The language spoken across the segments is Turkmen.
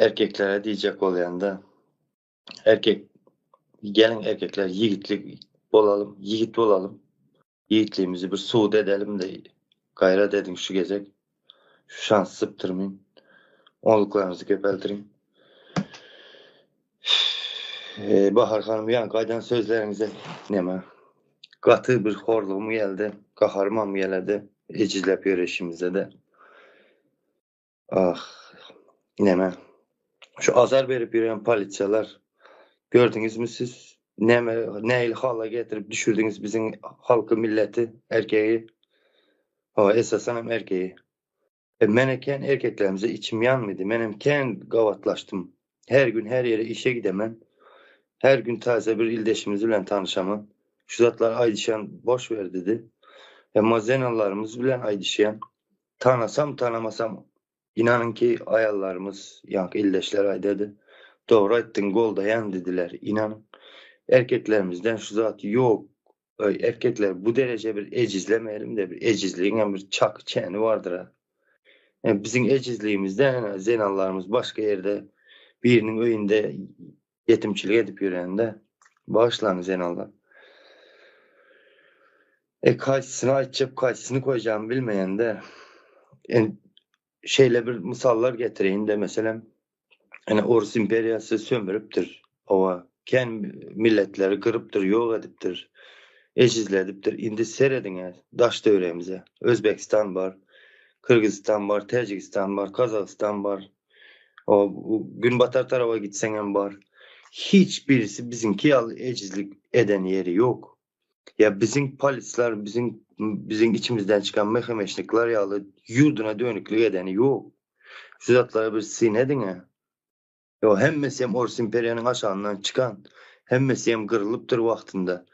Erkeklere diýjek bolýanda erkek geliň erkekler ýigitlik bolalym, ýigit bolalym. Ýigitligimizi bir subut edelim-de gaýrat ediň şu gezek. Şu şansy sypdyrmyň. Onluklaryňyzy köpeldiriň. Bahar hanym ýaňky aýdan sözleriňize neme gaty bir horlugym geldi, gaharymam geledi ejizläp ýöreşimize-de. Ah, neme şu azar berip ýören polisiýalar gördüňizmi siz näme nähili hala getirip düşürdiňiz biziň halky milleti erkegi hawa esasanam erkegi. E men kän erkeklerimize içim ýanmydy. Menem kän gabatlaşdym. Her gün her ýere işe gidemen. Her gün täze bir ildeşimiz bilen tanyşaman. Şu zatlary aýdyşan boş ber didi. Emma zenanlarymyz bilen aýdyşýan. Tanasam tanamasam inanyň ki aýallarymyz ýaňky ildeşler aýdady. Dogry aýtdyň goldaýan didiler. Inanyň erkeklerimizden şu zat ýok. Öý erkekler bu dereje bir ejizlemeýelim-de bir ejizligiňem bir çaky çeni bardyr-a. Ýa biziň ejizligimizden zenanlarymyz başga ýerde biriniň öýünde ýetimçilik edip ýörende bagyşlaň zenanlar. E kaýsysyny aýtjak kaýsysyny goýjagymy bilmeýän-de. Şeýle bir mysallar getireýin-de meselem Ine Orus imperiýasy sömüripdir. Hawa, kän milletleri gyrypdyr, ýok edipdir, ejizledipdir. Indi serediň-ä daş-töweregimize. Özbegistan bar, Kyrgyzystan bar, Täjigistan bar, Gazagystan bar. Hawa, günbatar taraba gitseňem bar. Hiç birisi biziňki ýaly ejizlik eden ýeri ýok. Ýa biziň polisler, biziň biziň içimizden çykan MHM-şnikler ýaly ýurduna dönüklik edeni ýok. Şu zatlara bir syn ediň-ä. Ýo, hemmesi hem Orus imperiýanyň aşagyndan çykan, hemmesi hem gyrylypdyr wagtynda.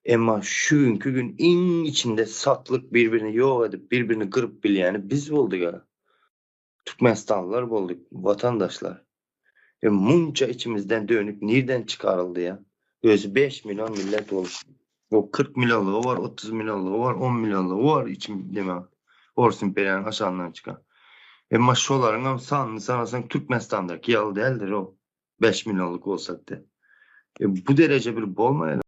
Emma şu günki gün iň içinde satlyk bir-birini ýok edip, bir-birini gyryp bilýäni biz bolduk-a. Türkmenistanlylar bolduk, watandaşlar. E, munça içimizden dönük nirden çykaryldy ýa? Özi 5 million millet bolup. O 40 millionlygy bar, 30 millionlygy bar, 10 millionlygy bar içim neme Orus imperiýanyň aşagyndan çykan. Emma şolaryň hem sanyny sanasaň Türkmenistandaky ýaly däldir o 5 millionlyk bolsak-da. E, bu dereje bir bolmaýar.